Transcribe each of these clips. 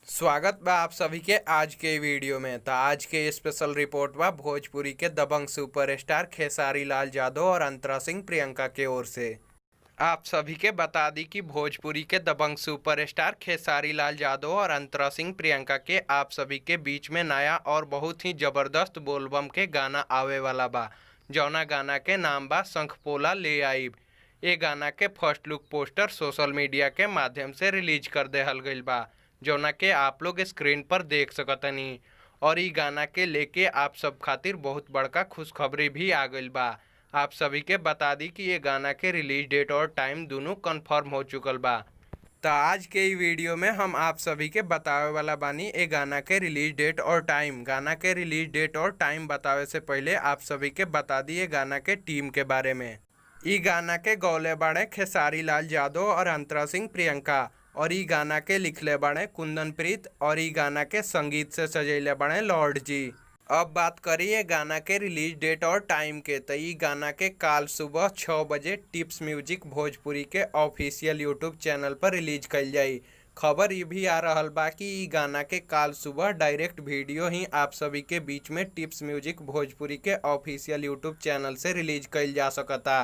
स्वागत बा आप सभी के आज के वीडियो में। तो आज के स्पेशल रिपोर्ट बा भोजपुरी के दबंग सुपरस्टार खेसारी लाल यादव और अंतरा सिंह प्रियंका के ओर से। आप सभी के बता दी कि भोजपुरी के दबंग सुपरस्टार खेसारी लाल यादव और अंतरा सिंह प्रियंका के आप सभी के बीच में नया और बहुत ही जबरदस्त बोलबम के गाना आवे वाला बा, जौना गाना के नाम बा शंखपोला ले आईब। ये गाना के first look poster social media के माध्यम से रिलीज कर देहल गईल बा, जौना के आप लोग स्क्रीन पर देख सकतनी। और इ गाना के लेके आप सब खातिर बहुत बड़का खुशखबरी भी आ गईल बा। आप सभी के बता दी कि ये गाना के रिलीज डेट और टाइम दोनों कंफर्म हो चुकल बा। तो आज के ई वीडियो में हम आप सभी के बतावे वाला बानी ए गाना के रिलीज डेट और टाइम। गाना के रिलीज डेट और टाइम बतावे से पहले आप सभी के बता दिए गाना के टीम के बारे में। ई गाना के गौले बाड़े खेसारी लाल यादव और अंतरा सिंह प्रियंका, और ई गाना के लिखले बाड़े कुंदन प्रीत, और ई गाना के संगीत से सजैले बाड़े लॉर्ड जी। अब बात करिए गाना के रिलीज डेट और टाइम के, तो ई गाना के काल सुबह 6 बजे टिप्स म्यूजिक भोजपुरी के ऑफिशियल यूट्यूब चैनल पर रिलीज कइल जाई। खबर ये भी आ रहल बा कि ई गाना के काल सुबह डायरेक्ट वीडियो ही आप सभी के बीच में टिप्स म्यूजिक भोजपुरी के ऑफिशियल यूट्यूब चैनल से रिलीज कइल जा सकता।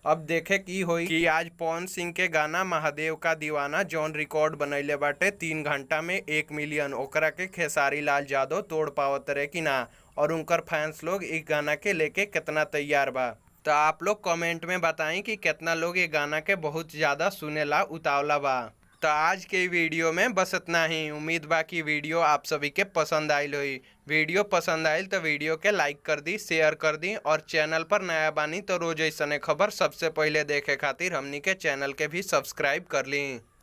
अब देखे की होई कि आज पवन सिंह के गाना महादेव का दीवाना जौन रिकॉर्ड बनैले बाटे 3 घंटा में 1 मिलियन, ओकरा के खेसारी लाल यादव तोड़ पावत रहे कि ना, और उनकर फैंस लोग इस गाना के लेके कितना तैयार बा। तो आप लोग कमेंट में बताएं कि कितना लोग ये गाना के बहुत ज़्यादा सुनेला उतावला बा। तो आज के वीडियो में बस इतना ही। उम्मीद बा कि वीडियो आप सभी के पसंद आयल होई। वीडियो पसंद आयल तो वीडियो के लाइक कर दी, शेयर कर दी, और चैनल पर नया बानी तो रोज ऐसने खबर सबसे पहले देखे खातिर हमनी के चैनल के भी सब्सक्राइब कर ली।